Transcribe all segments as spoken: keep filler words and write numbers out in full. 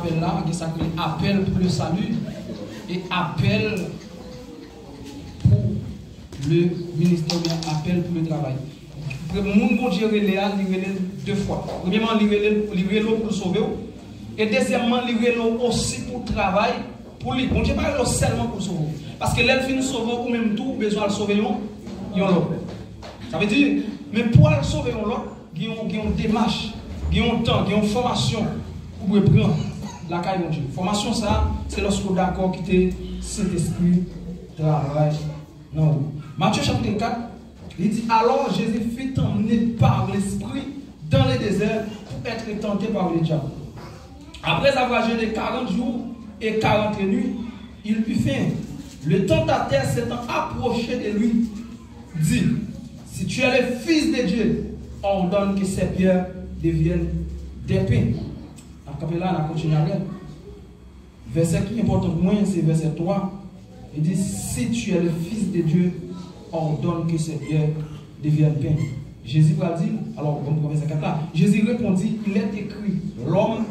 Apèl la, gen sa k rele apèl pou le sali e apèl pou le ministè oubyen apèl pou le travay. Moun Bondye rele a, li rele l de fwa. Premyèman, li rele, li rele w pou l sove w. E dezyèmman, li rele w osi pou w travay pou li. Bondye pa rele w sèlman pou l sove w. Paske lè l fin sove w, ou menm tou, ou bezwen al sove yon, yon lòt. Sa vle di, men pou al sove yon lòt, gen yon, gen yon demach, gen yon tan, gen yon fòmasyon ou dwe pran lakay Bondye. Fòmasyon sa a, se lòske w dakò kite Sentespri travay nan ou. Matye chapit kat, li di, alors Jésus fut emmené par l'Esprit dans le désert pour être tenté par le diable. Après avoir jeûné quarante jours et quarante nuits, il eut faim. Le tentateur s'étant approché de lui, dit, si tu es le Fils de Dieu, ordonne que ces pierres deviennent des pains. N ap kanpe la, n ap kontinye apre. Vèsè ki enpòtan pou mwen, se vèsè twa. Li di, si tu es le Fils de Dieu, ordonne que ces pierres deviennent pain. Jezi pral di, alò, bon, pran vèsè kat la. Jésus répondit, il est écrit, l'homme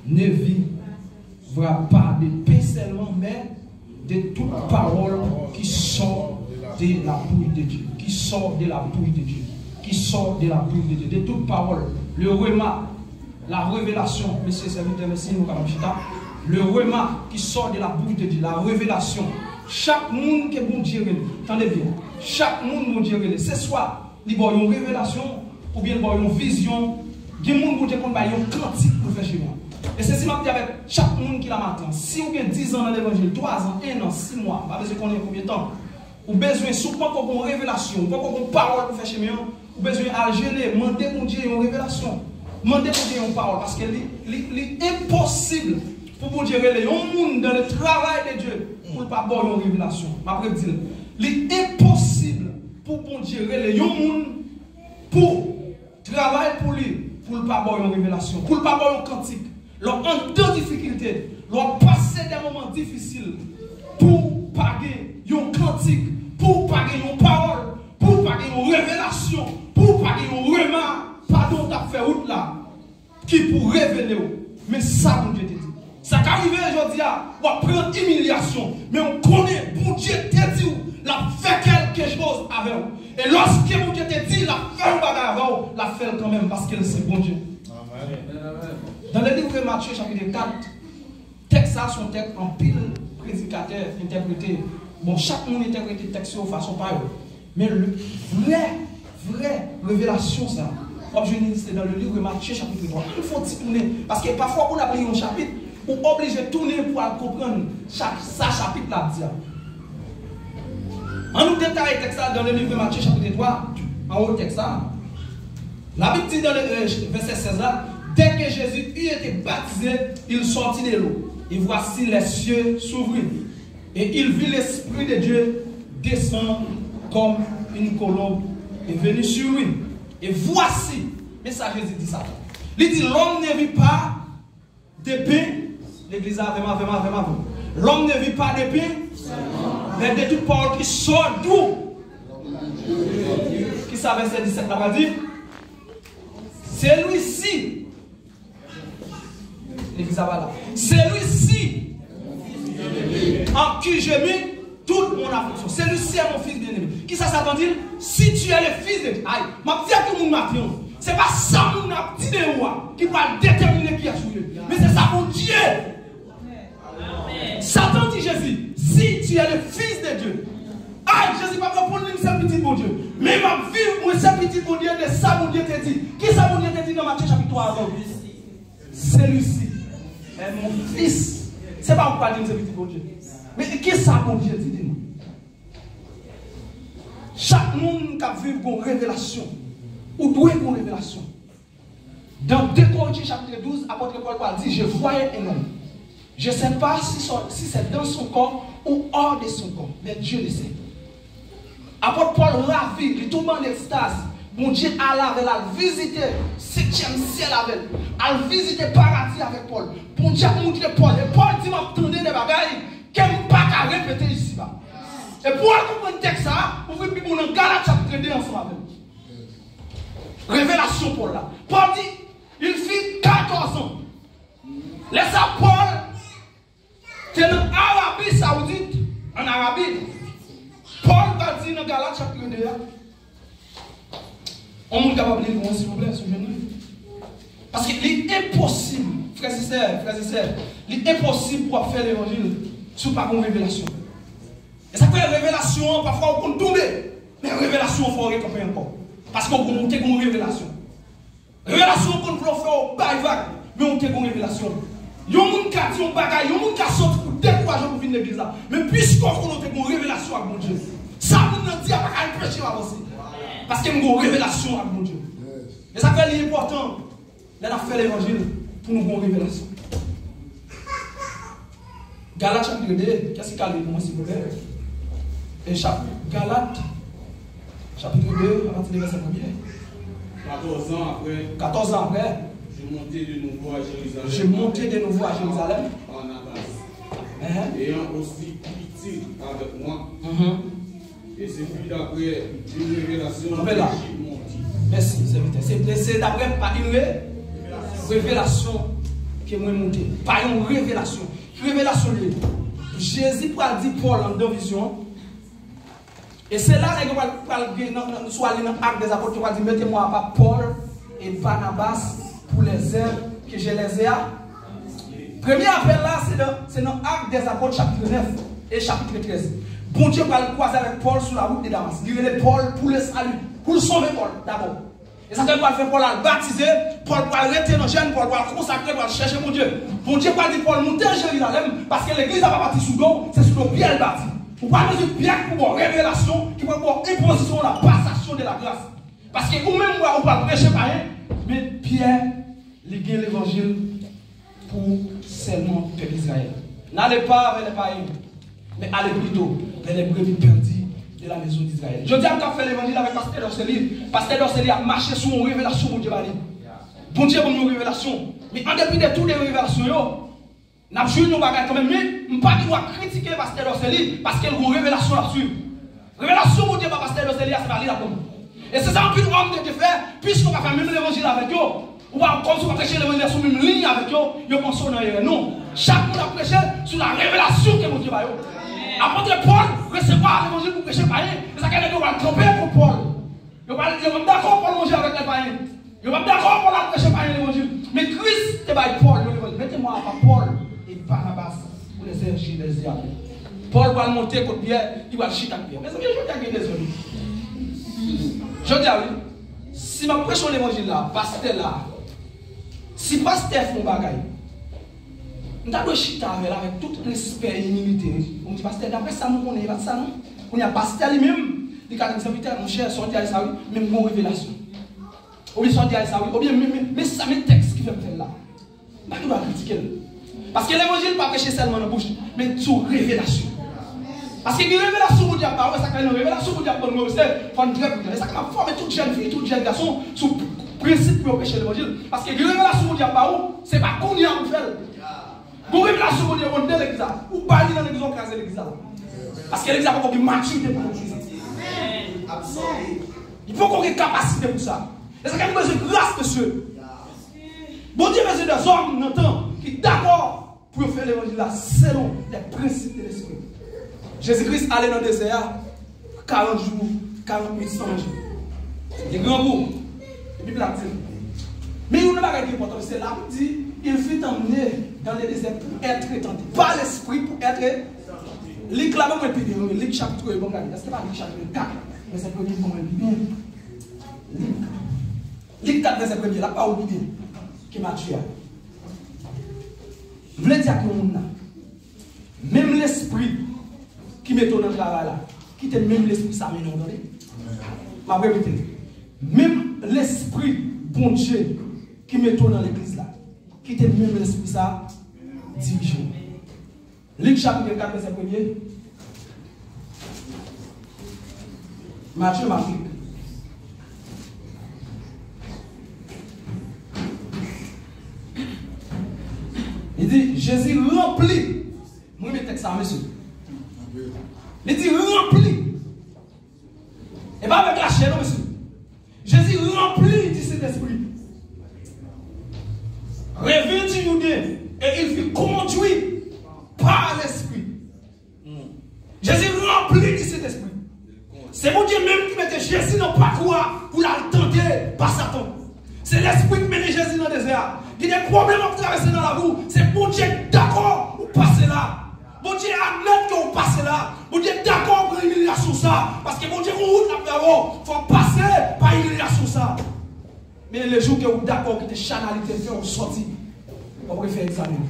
ne vivra pas de pain seulement, mais de toute parole qui sort de la bouche de Dieu, qui sort de la bouche de Dieu, qui sort de la bouche de Dieu, de toute parole. Le rhema, la révélation, mesye sèvitè, mèsi, nou kapab chita. Le rhema qui sort de la bouche de Dieu, la révélation. Chak moun ke Bondye rele, tande byen, chak moun Bondye rele, se swa li ba w yon revelasyon, oubyen li ba w yon vizyon. Gen moun Bondye konn bay yon kantik pou l fè chemen an. E se si m ap di avèk chak moun ki la maten an. Si w gen diz an nan levanjil, twa zan, en an, sis mwa, m pa bezwen konnen konbyen tan. Ou bezwen, si w poko gen yon revelasyon, ou poko gen yon pawòl pou fè chemen an, ou bezwen al jene, mande Bondye yon revelasyon. Mande Bondye yon pawòl, paske li, li, li enposib pou Bondye rele yon moun dans le travail de Dieu pou l pa ba w yon revelasyon. M ap redi l. Li enposib pou Bondye rele yon moun pou travay pou li, pou l pa ba w yon revelasyon, pou l pa ba w yon kantik. Lè w anndan difikilte, lè w ap pase de moman difisil, pou w pa gen yon kantik, pou w pa gen yon pawòl, pou w pa gen yon revelasyon, pou w pa gen yon rema, padon w t ap fè wout la ki pou revele w. Men sa Bondye te di. Sa ka rive jodi a, w ap pran imilyasyon, men w konnen Bondye te di w l ap fè kèlke choz avè w. E lòske Bondye te di l ap fè yon bagay avè w, l ap fè l kanmenm, paske l se Bondye. Amèn. Dans le livre de Matthieu, chapitre kat, tèks sa a se yon tèks anpil predikatè entèprete. Bon, chak moun entèprete tèks yo fason pa yo. Men le vrè, vrè revelasyon sa, w ap jwenn li se dans le livre de Matthieu chapitre twa. M fè yon ti tounen, paske pafwa pou n ap li yon chapit, ou oblije tounen pou al konprann sa, sa chapit la ap di a. Ann nou detaye tèks la dans le livre de Matthieu chapitre twa, anwo tèks la. Labib di dans le, euh, vèsè sèz la, dès que Jésus eut été baptisé, il sortit de l'eau. Et voici les cieux s'ouvrirent. Et il vit l'Esprit de Dieu descendre comme une colombe et venir sur lui. Et voici, men sa Jezi di sa. Li di, l'homme ne vit pas de pain. Legliz avè m, avè m, avè m, avè m. L'homme ne vit pas de pain, mais de toute parole qui sort d'où? Kisa vèsè disèt la pral di? Celui-ci Legliz ava la. Celui-ci en qui j'ai mis toute mon affection. Celui-ci est mon fils bien-aimé. Kisa Satan di l? Si tu es le fils de Dieu. Ay, m ap di ak yon moun maten an. Se pa sa moun nan ap di de ou a ki pral detèmine kiyès ou ye. Men se sa Bondye. Satan di Jezi, si tu es le fils de Dieu. Ay, Jezi pa reponn li, m se pitit Bondye. Men m ap viv, mwen se pitit Bondye, de sa Bondye te di. Kisa Bondye te di nan Matye chapit twa avan? Celui-ci est mon fils. Se pa ou k pral di m se pitit Bondye. Men kisa Bondye di de mwen? Chak moun k ap viv gon revelasyon. Ou dwe gon revelasyon. Dans deux Corinthiens chapitre douze, apot Pòl pral di, je voyais un homme. Je sais pas si son, si c'est dans son corps ou hors de son corps, mais Dieu le sait. Apot Pòl ravi, li tonbe an ekstaz. Bondye al avè l, al vizite setyèm syèl avè l, al vizite paradi avèk Pòl. Bondye ap montre Pòl, e Pòl di, m ap tande de bagay ke m pa ka repete isiba. E pou w al konprann tèks sa a, ouvri Bib ou nan Galat chapit de ansanm avè m. Revelasyon Pòl la. Pòl di, il fit quatorze ans. Lè sa Pòl te nan Arabi Saoudit, ann Arabi, Pòl va di nan Galat chapit de a, yon moun kapab li l pou mwen, silvouplè, si w jwenn li. Paske li enposib, frè e sè, frè e sè, li enposib pou w ap fè levanjil si w pa gen yon revelasyon. E sa k fè revelasyon an, pafwa ou konn tonbe, men revelasyon an fè w rekanpe ankò. Paske ou te gen yon revelasyon. Revelasyon konn vle w fè w bay vag, men ou te gen yon revelasyon. Yon moun ka di yon bagay, yon moun ka sòti pou dekouraje w pou vin legliz la. Men piske w konnen w te gen yon revelasyon ak Bondye, sa moun nan di a pa ka anpeche w avanse. Paske m gen yon revelasyon ak Bondye. E sa k fè li enpòtan lè n ap fè levanjil pou nou gen yon revelasyon. Galat chapit de, kiyès ki ka li l pou mwen, silvouplè? E chap, Galat, chapit de, apati de vèsè premye. Quatorze ans après, Quatorze ans après, je montai de nouveau à Jérusalem. Je montai de nouveau à Jérusalem. Barnabas, hein, ayant aussi Titus avec moi. Mhm. Et ce fut d'après une révélation que Kanpe la. Jésus montit. Mèsi, sèvitè. Se, se daprè pa yon re, revelasyon ke mwen monte. Pa yon revelasyon. Ki revelasyon li ye? Jezi pral di Pòl anndan vizyon an. E se la nèg yo pral, pral gen nan, nan, si w al li nan Actes des Apôtres, yo pral di, mettez-moi à part Paul et Barnabas pour les œuvres que je les ai a. Premye apèl la, se nan, se nan Actes des Apôtres, chapit nèf e chapit trèz. Bondye pral kwaze avèk Pòl sou la wout de Damas. Li rele Pòl pou le sali, pou l sove Pòl dabò. E sa ke pral fè Pòl al batize, Pòl pral rete nan jèn, Pòl pral konsakre, pral chèche Bondye. Bondye pral di Pòl monte Jerizalèm, paske legliz la pa bati sou do w, se sou do Pyè l bati. Ou pral bezwen Pyè ki pou ba w revelasyon, ki pou ba w enpozisyon la, passation de la grâce. Paske ou menm ou pral preche payen, men Pyè, li gen levanjil pou sèlman pèp Izrayèl. N'allez pas vers les païens, mais allez plutôt vers les brebis perdues de la maison d'Israël. Jodi a, m t ap fè levanjil avèk pastè Dorcely. Pastè Dorcely ap mache sou yon revelasyon Bondye ba li. Bondye ban m yon revelasyon. Men an depi de tou de revelasyon yo, n ap jwenn yon bagay kanmenm. Men m pa gen dwa kritike pastè Dorcely paske l gen yon revelasyon l ap swiv. Revelasyon Bondye ba pastè Dorcely a, se pa li l ap ban. E se sa anpil òm de Dye fè, piske w pa fè menm levanjil avèk yo, ou pa, kòmsi w pa preche levanjil la sou menm liy avèk yo, yo panse w nan erè. Non. Chak moun ap preche sou la revelasyon ke Bondye ba yo. Apot Pòl resevwa levanjil pou preche payen. E sa k fè nèg yo pral kanpe kont Pòl. Yo pral, yo p ap dakò Pòl manje avèk lè payen. Yo p ap dakò Pòl al preche payen levanjil. Men Kris te bay Pòl yon levanjil. Mettez-moi à part Paul et Barnabas pour les œuvres que je les ai a. Pòl pral monte kot Pyè, li pral chita ak Pyè. Mezanmi, jodi a gen dezòd. Jodi a, wi. Si m ap preche yon levanjil la, pastè la, si pastè fè yon bagay, m ta dwe chita avè l avèk tout respè e imilite, wi. Pou m di, pastè, daprè sa nou konnen, e pa t sa, non. Kounye a, pastè li menm, li ka di m, sèvitè, monchè, sa w di a, e sa, wi, men m gen yon revelasyon. Oubyen sa w di a, e sa, wi. Oubyen, men, men, men sa, men tèks ki fè m fè l la. M pa gen dwa kritike l. Paske levanjil pa preche sèlman nan bouch, men sou revelasyon. Paske gen revelasyon Bondye ap ba ou, e sa k fè nan revelasyon Bondye ap ban nou yo, se fò n trè pridan. E sa k fè m ap fòme tout jèn fi, tout jèn gason sou prensip pou yo preche levanjil. Paske gen revelasyon Bondye ap ba ou, se pa kounye a pou fè l. Gon revelasyon Bondye ban nan legliz la. Ou ba li nan legliz la, ou kraze legliz la. Paske legliz la poko gen matirite pou levanjil. Li poko gen kapasite pou sa. E sa k fè nou bezwen gras, mesye. Bondye bezwen dèzòm nan tan ki dakò pou yo fè levanjil la selon les principes de l'esprit. Jezi Kris ale nan dezè a karant jou, karant nuit san manje. Li grangou. E Bib la di l. Men yon bagay ki enpòtan, se la pou di, il fut emmené dans le désert pour être tenté par l'esprit, pour être. Lik la ban mwen pi byen, wi. Lik chapit, ban m gade. Èske pa Lik chapit kat, vèsè premye ban mwen pi byen? Lik. Lik kat vèsè premye, l ap ba ou pi byen ke Matye a. M vle di ak yon moun la, menm lespri ki mete w nan travay la, kite menm lespri sa mennen w, tande. M ap repete l. Menm lespri Bondye ki mete w nan legliz la, kite menm lespri sa dirije w. Lik chapit kat, vèsè premye. Matye, Mak, Lik. Li di, Jezi ranpli. Mwen renmen tèks sa, mesye. Li di, ranpli. E pa avèk lachè, non, mesye. Jezi ranpli di Sentespri. Revenu du Jourdain, Et il fut conduit par l'Esprit. Jezi ranpli di Sentespri. Se Bondye menm ki mete Jezi nan pakou a pou l al tante pa Satan. Se Lespri ki mennen Jezi nan dezè a. Gen de pwoblèm w ap travèse nan lavi w, se Bondye dakò ou pase la. Bondye admèt ke w pase la. Bondye dakò w pran imilyasyon sa. Paske Bondye gon wout l ap fè avè w. Fò w pase pa imilyasyon sa. Men lejou ke w dakò kite chanalite fè w sòti, w ap refè egzamen.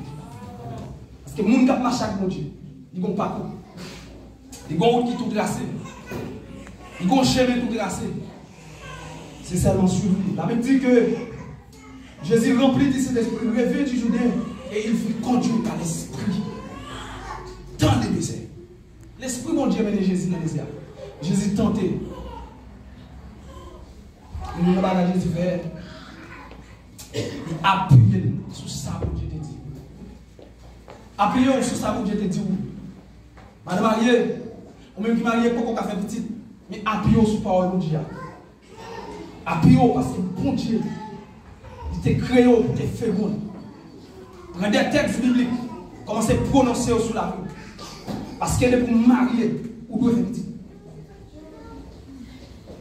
Paske moun k ap mache ak Bondye, li gon pakou. Li gon wout ki tou trase. Li gon chemen tou trase. Se sèlman swiv li. Labib di ke Jésus, rempli du Saint-Esprit, revint du Jourdain, et il fut conduit par l'Esprit dans le désert. Lespri Bondye mennen Jezi nan dezè a. Jezi tante. Youn nan bagay Jezi fè, li apiye l sou sa Bondye te di. Apiye w sou sa Bondye te di w. Madan marye, ou menm ki marye poko ka fè pitit, men apiye w sou pawòl Bondye a. Apiye w paske Bondye, li te kreye w pou te fegonn. Pran de tèks biblik, kòmanse pwononse yo sou lavi w. Paske depi w marye, ou dwe fè pitit.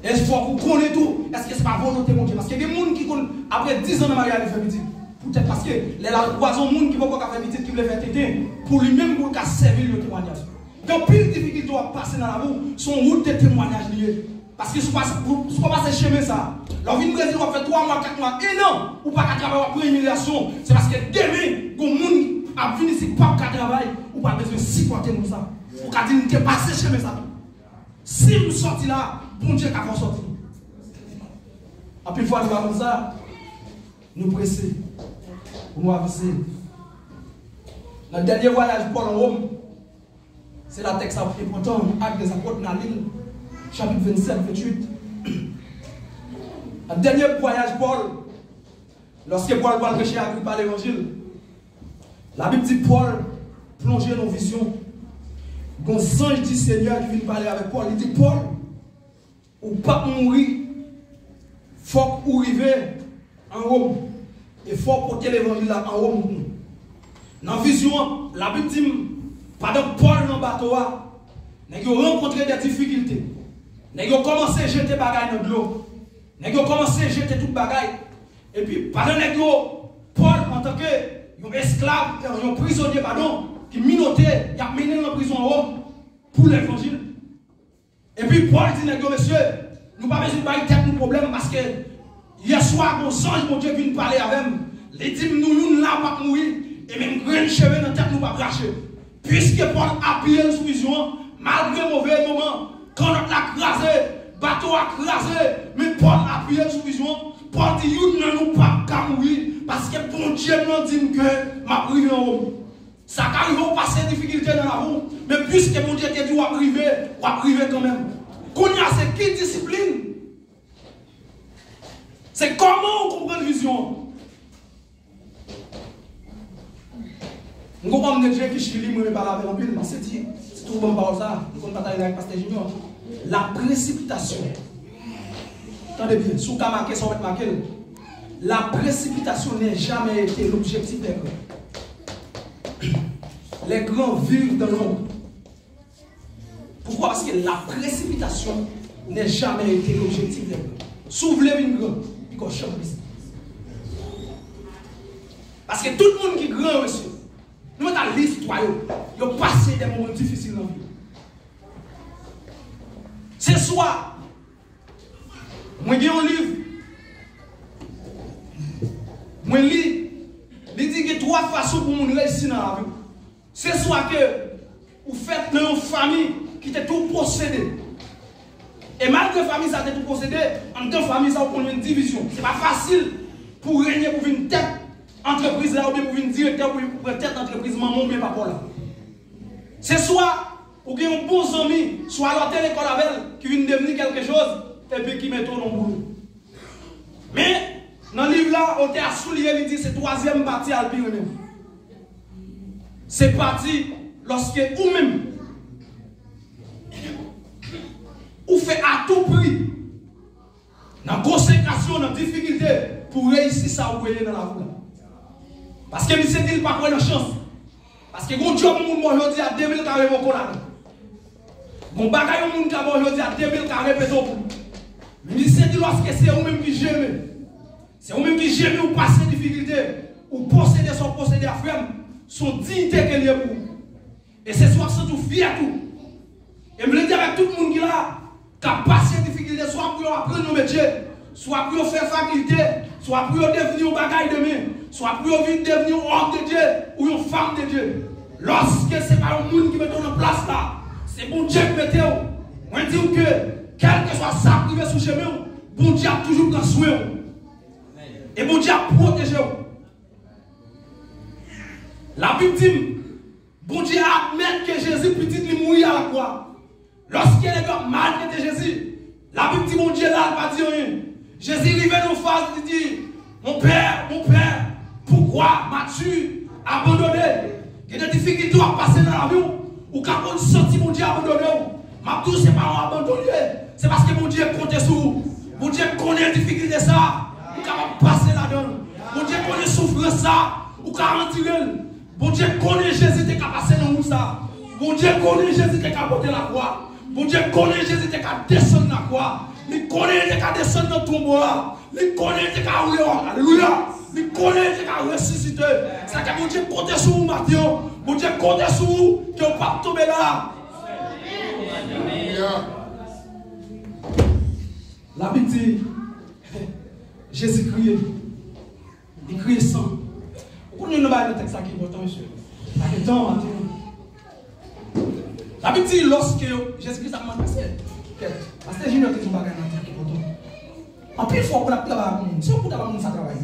E fòk ou konnen tou, èske se pa volonte Bondye? Paske gen moun ki konn, apre diz an nan maryaj, li fè pitit. Poutèt paske lè l al kwaze yon moun ki poko ka fè pitit, ki vle fè tenten, pou li menm, pou l ka sèvi l yon temwayaj. Gen anpil difikilte w ap pase nan lavi w, se yon wout de temwayaj li ye. Paske si w pa, si w pa pase chemen sa, lè w vin Brezil, w ap fè twa mwa, kat mwa, en an, ou pa ka travay, w ap pran imilyasyon. Se paske demen, gon moun ap vin isit, p ap ka travay, ou pa bezwen sipòte moun sa. Ou ka di, "M te pase chemen sa tou." Si m sòti la, Bondye ka fè w sòti. Anpil fwa, nou pa konn sa, nou prese pou nou avanse. Nan dènye vwayaj Pòl an Wòm, se la tèks sa enpòtan, Actes des Apôtres, n a li l, chapit vennsèt, venntuit. Nan dènye vwayaj Pòl, lòske Pòl pral preche Agripa levanjil, Labib di Pòl plonje nan vizyon. Gon zanj di Senyè ki vin pale avèk Pòl. Li di, "Pòl, ou p ap mouri. Fòk ou rive an Wòm. E fò w pote levanjil la an Wòm pou nou." Nan vizyon an, Labib di m, pandan Pòl nan bato a, nèg yo rankontre de difikilte. Nèg yo kòmanse jete bagay nan dlo. Nèg yo kòmanse jete tout bagay. Epi, pandan nèg yo, Pòl, antanke yon esklav, yon prizonye, padon, ki minote, y ap mennen l nan prizon an Wòm pou levanjil. Epi, Pòl di nèg yo, "Mesye, nou pa bezwen bay tèt nou pwoblèm, paske yèswa, gon zanj Bondye vin pale avè m. Li di m, nou youn la p ap mouri, e menm grenn cheve nan tèt nou p ap rache." Piske Pòl apiye l sou vizyon an, malgre move moman, kannòt la kraze, bato a kraze, men Pòl apiye l sou vizyon an. Pòl di, "Youn nan nou p ap ka mouri, paske Bondye m nan di m ke m ap rive an Wòm." Sa ka rive w pase difikilte nan lavi w, men piske Bondye te di w ap rive, w ap rive kanmenm. Kounye a, se ki disiplin? Se kòman w konprann vizyon an? M gon òm de Dye ki Chili, mwen renmen pale avè l anpil. Li se di, se tou ban m pawòl sa, nou konn pataje avèk Pastè Junior. La précipitation. Tande byen, si w ka make sa, w mèt make l. La précipitation n'est jamais été l'objectif des grands. Les grands vivent dans l'ombre. Poukwa? Paske la précipitation n'est jamais été l'objectif des grands. Si w vle vin gran, li kò chan plis. Paske tout moun ki gran yo, mesye, nou mèt al li istwa yo. Yo pase de moman difisil nan vi yo. Se swa Mwen gen yon liv. Mwen li. Li di gen twa fason pou moun reyisi nan lavi w. Se swa ke ou fèt nan yon fanmi ki te tou posede. E malgre fanmi sa te tou posede, anndan fanmi sa ou konn jwenn divizyon. Se pa fasil pou renye, pou vin tèt antrepriz la, oubyen pou vin direktè, oubyen pou pran tèt antrepriz manman w oubyen papa w la. Se swa ou gen yon bon zanmi, swa lè w te lekòl avè l, ki vin devni kèlke choz, epi ki mete w nan bouyon. Men, nan liv la, otè a souliye, li di se twazyèm pati a l pi renmen. Se pati lòske ou menm, ou fè atoupri nan konsekrasyon, nan difikilte, pou reyisi sa ou vle nan lavi w la. Paske misye di l pa kwè nan chans. Paske gon djòb yon moun ba w jodi a, de mil ka revoke w ladan. Gon bagay yon moun ka ba w jodi a, de mil ka repete w pou. Men misye di lòske se ou menm ki jere, se ou menm ki jere ou pase difikilte, ou posede sa w posede a, frè m, se yon diyite ke l ye pou ou. E se si w ap santi w fyè tou. E m vle di avèk tout moun ki la, k ap pase difikilte, swa pou yo aprann yon metye, swa pou yo fè fakilte, swa pou yo devni yon bagay demen, swa pou yo vin devni yon òm de Dye ou yon fanm de Dye. Lòske se pa yon moun ki mete w nan plas la, se Bondye ki mete w. Mwen di w ke, kèlkeswa sa k rive sou chemen w, Bondye ap toujou pran swen w. E Bondye ap pwoteje w. Labib di m, Bondye admèt ke Jezi pitit li mouri a lakwa. Lòske nèg yo ap maltrete Jezi, Labib di Bondye la, l pa di anyen. Jezi rive nan yon faz, li di, Mon père, mon père, pourquoi m'as-tu abandonné? Gen de difikilte w ap pase nan lavi w, ou ka konn santi Bondye abandone w. M ap di w, se pa yon abandon li ye, se paske Bondye konte sou ou. Bondye konnen difikilte sa, ou kapab pase ladan l. Bondye konnen soufrans sa, ou ka andire l. Bondye konnen Jezi te ka pase nan wout sa. Bondye konnen Jezi te ka pote lakwa. Bondye konnen Jezi te ka desann lakwa. Li konnen li te ka desann nan tonbo a. Li konnen li te ka rele. Alelouya. Li konnen li te ka resisite. Sa ke Bondye konte sou ou maten an. Bondye konte sou ou ke w p ap tonbe la. Alelouya. Labib di, Jezi kriye. Li kriye san. Ou konn youn nan bagay nan tèks la ki enpòtan, mesye? Sa gen tan maten an. Labib di, lòske yo, Jezi Kris ap mande, pastè, kèt, pastè Junior te di yon bagay nan tèks ki enpòtan. Anpil fwa, pou l ap travay ak moun, se yon kout ap moun sa travay.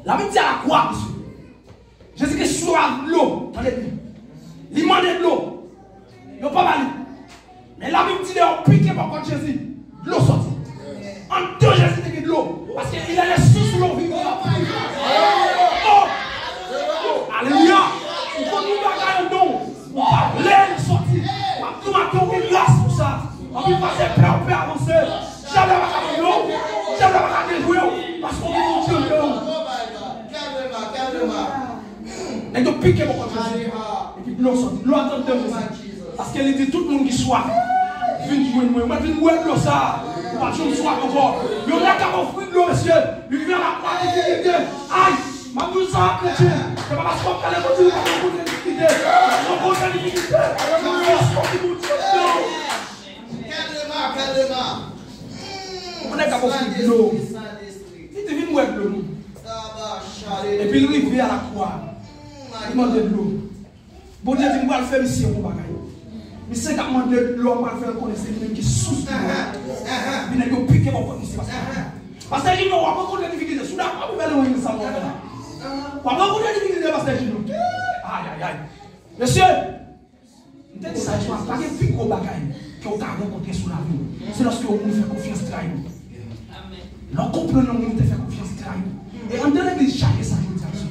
Labib di a lakwa, mesye. Jezi Kris swiv dlo, tande byen. Li mande dlo. Yo pa ba li. Men Labib di lè yo pike bò kòt Jezi, dlo sòti. Anndan Jezi te gen dlo. Paske il est la source de l'eau vivante. Oh! Alelouya! Ou konn yon bagay anndan w, ou pa vle l sòti. M ap di w maten w gen gras pou sa. Anpil fwa se pè w pè avanse. Dyab la pa ka mande w. Dyab la pa ka dejwe w. Paske w gen Bondye anndan w. Nèg yo pike bò kòt Jezi. Epi dlo sòti. Dlo a t anndan Jezi. Paske li di, tout moun ki swaf, vin jwenn mwen. Mwen vin bwè dlo sa a. Ou p ap janm swaf ankò. Yon nèg k ap ofri dlo, mesye. Li rive nan difikilte. Ay! M ap di w sa, kretyen. Se pa paske w ap pale Bondye, ou p ap rankontre difikilte. W ap rankontre difikilte. Paske w di Bondye anndan w. Yon nèg k ap ofri dlo. Li di, vin bwè dlo nou. Epi l rive a lakwa. Li mande dlo. Bondye di, m pral fè misye yon bagay. Misye k ap mande dlo a, m pral fè l konnen se li menm ki sous dlo a. Epi nèg yo pike bò kòt misye, pastè. Pastè Junior, w ap rankontre difikilte. Si w dakò pou fè levanjil sa m ap fè la. W ap rankontre difikilte, pastè Junior. Ayayay. Mesye, m te di sa, Jewova, pa gen pi gwo bagay ke w ka rankontre sou lavi w. Se lòske yon moun fè konfyans trayi w. Lè w konprann yon moun te fè konfyans trayi w. E anndan legliz chaje sa jodi a, mesye.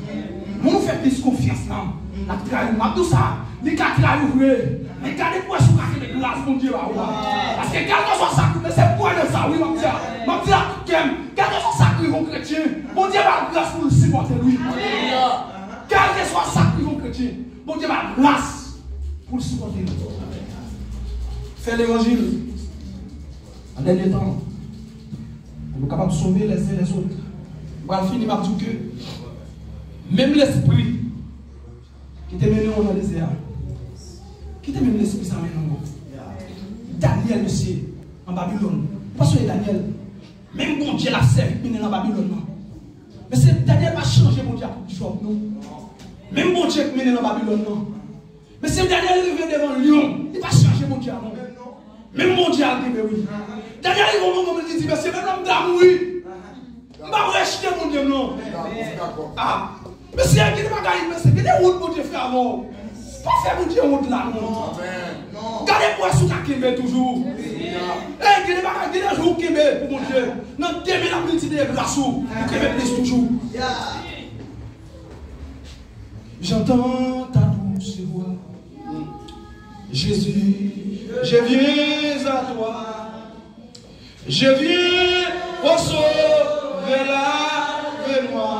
Moun ou fè plis konfyans lan, l ap trayi w. M ap di w sa, li ka trayi w vre. Men gade pou w wè si w ka kenbe gras Bondye ba ou a. Paske kèlkeswa sa k rive, se pou w nan sa, wi, m ap di a. M ap di a tout kè m. Kèlkeswa sa k rive yon kretyen, Bondye ba l gras pou l sipòte l, wi. Kèlkeswa sa k rive yon kretyen, Bondye ba l gras pou l sipòte l. Fè levanjil. An dènye tan, pou nou kapab sove les uns les autres. M pral fini, m ap di w ke menm lespri ki te mennen w nan dezè a, ki te menm lespri sa mennen w. Danyèl, mesye, an Babilòn. Ou pa sonje Danyèl? Menm Bondye l ap sèvi k mennen l nan Babilòn nan. Mesye, Danyèl pa chanje Bondye a pou Jòb, non. Menm Bondye k mennen l nan Babilòn nan. Mesye, Danyèl rive devan lyon, li pa chanje Bondye a, non. Menm Bondye a l kenbe, wi. Danyèl rive yon moman, li di, mesye, menm lè m ta mouri, m p ap rejte Bondye m, non. Ah. Mesye, gen de bagay, mesye, gen de wont Bondye fè avè w. Pa fè Bondye wont la, non. Gade pou wè si w ka kenbe toujou. E, gen de bagay, gen de jou w kenbe pou Bondye. Nan demen, l ap miltipliye gras ou pou kenbe plis toujou. J'entends ta douce voix. Jésus, je viens à toi. Je viens, ô Sauveur, lave-moi.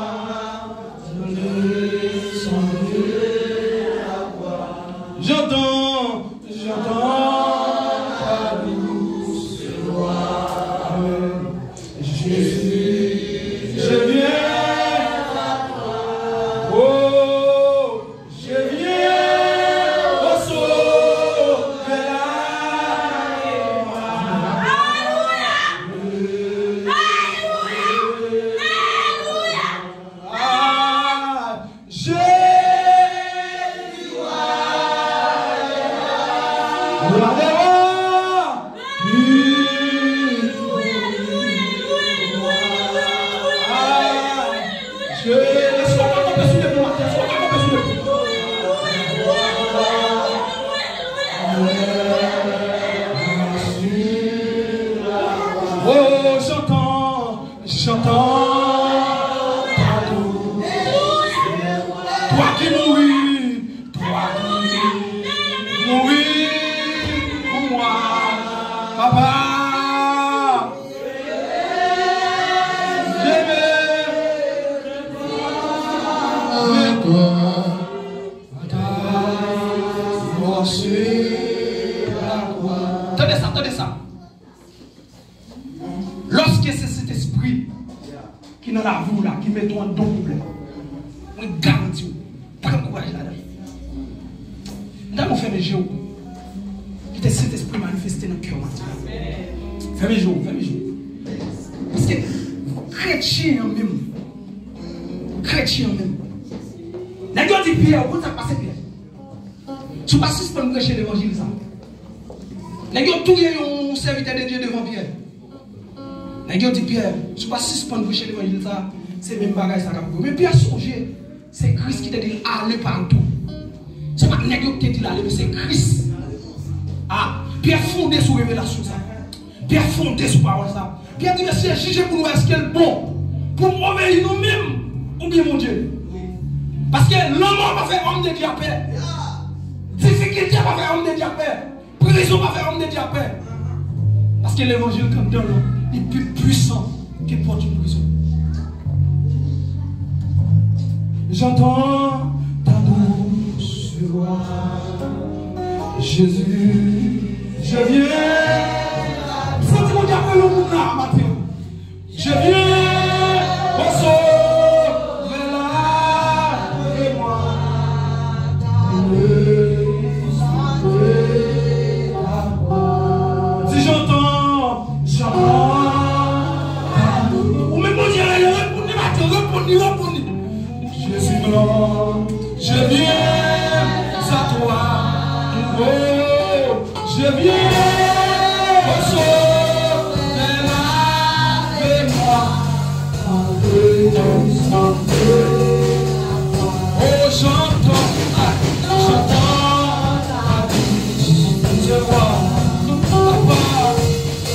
Tande sa, tande sa. Lòske se Sentespri ki nan lavi w la, ki mete w anndan yon pwoblèm, mwen garanti w, pran kouraj ladan l. M ta gen w fèmen je w. Kite Sentespri manifeste nan kè w maten an. Fèmen je w, fèmen je w. Paske kretyen an menm, kretyen an menm. Nèg yo di Pyè, ou konn sa k pase Pyè? Si w pa sispann preche levanjil sa. Nèg yo touye yon sèvitè de Dye devan Pyè. Nèg yo di Pyè, si w pa sispann preche levanjil sa, se menm bagay sa k ap rive w. Men Pyè sonje, se Kris ki te di l ale patou. Se pa t nèg yo ki te di l ale, men se Kris. A, Pyè fonde sou revelasyon sa. Pyè fonde sou pawòl sa. Pyè di, "Mesye, jije pou nou wè èske l bon pou m obeyi nou menm oubyen Bondye." Paske lanmò pa fè òm de Dye pè. Difikilte pa fè òm de Dye pè. Prizon pa fè òm de Dye pè. Paske levanjil k anndan l lan, li pi pwisan ke pòt yon prizon. J'entends ta douce voix. Jésus, je viens. Santi Bondye ap rele yon moun la maten. Je viens au sauveur, lave-moi. Di, j'entends, j'entends. Ou menm Bondye rele, reponn li maten, reponn li, reponn li. Jésus, non, je viens à toi. Oh, je viens au sauveur, lave-moi. Oh, j'entends, j'entends ta douce voix. Papa,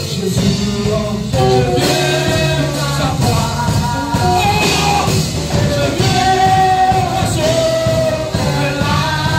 Jésus, je viens à toi. Oh, je viens au sauveur, lave-moi.